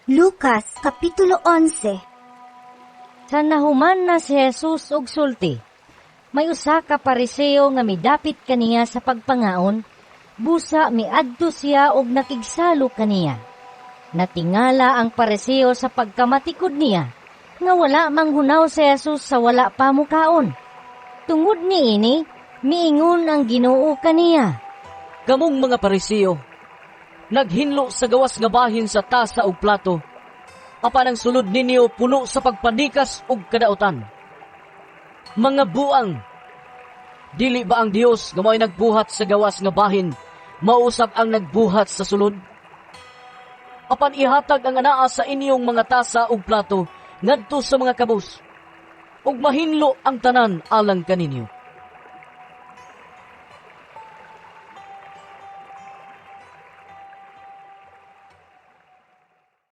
Lucas Kapitulo 11. Sa nahuman na si Jesus og sulti, may usa ka Pariseo nga midapit kaniya sa pagpangaon, busa miadto siya og nakigsalo kaniya. Natingala ang Pariseo sa pagkamatikod niya, nga wala manghunaw si Jesus sa wala pa mukaon. Tungod niini, miingon ang Ginoo kaniya, "Kamong mga Pariseo, naghinlo sa gawas nga bahin sa tasa ug plato, apan ang sulod ninyo puno sa pagpanikas ug kadautan. Mga buang! Dili ba ang Dios nga mao'y nagbuhat sa gawas nga bahin, mao usab ang nagbuhat sa sulod? Apan ihatag ang anaa sa inyong mga tasa ug plato ngadto sa mga kabus, ug mahinlo ang tanan alang kaninyo.